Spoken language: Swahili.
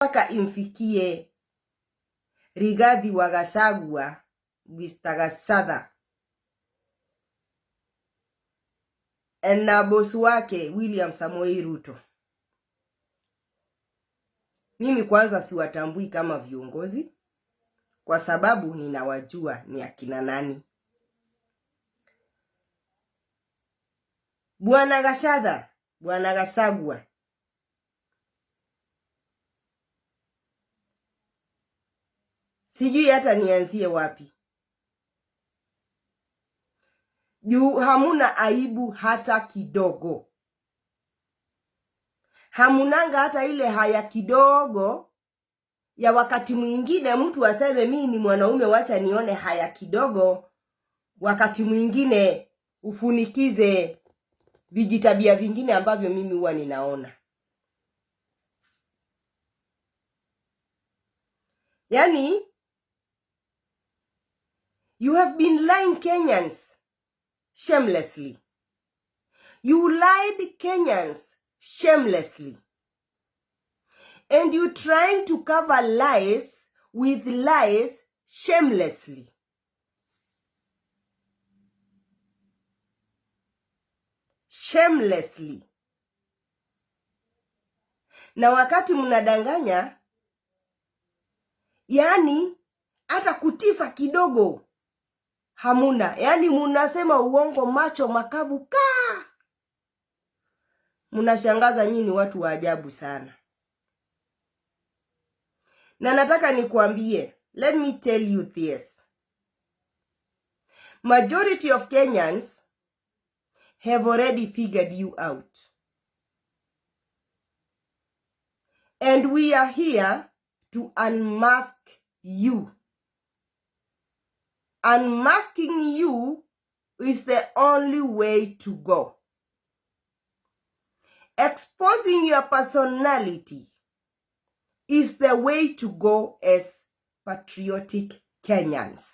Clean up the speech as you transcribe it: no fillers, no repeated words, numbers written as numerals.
Nataka imfikie Rigathi wa Gachagua, Mr. Gachatha na bosi wake William Samoei Ruto. Mimi kwanza siwatambui kama viongozi kwa sababu ninawajua ni akina nani. Bwana Gachatha, Bwana Gachagua, sijui hata nianzie wapi juu hamuna aibu hata kidogo, hamunanga hata ile haya kidogo ya wakati mwingine mtu aseme mimi ni mwanaume, wacha nione haya kidogo. Wakati mwingine ufunikize vijitabia vingine ambavyo mimi huwa ninaona. Yani, you have been lying Kenyans shamelessly. You lied Kenyans shamelessly. And you trying to cover lies with lies shamelessly. Shamelessly. Na wakati mnadanganya, yani hata kutisa kidogo hamuna, yani munasema uongo macho makavu ka. Mnashangaza nyinyi, watu wa ajabu sana. Na nataka nikuambie, let me tell you this. Majority of Kenyans have already figured you out. And we are here to unmask you. Unmasking you is the only way to go. Exposing your personality is the way to go as patriotic Kenyans.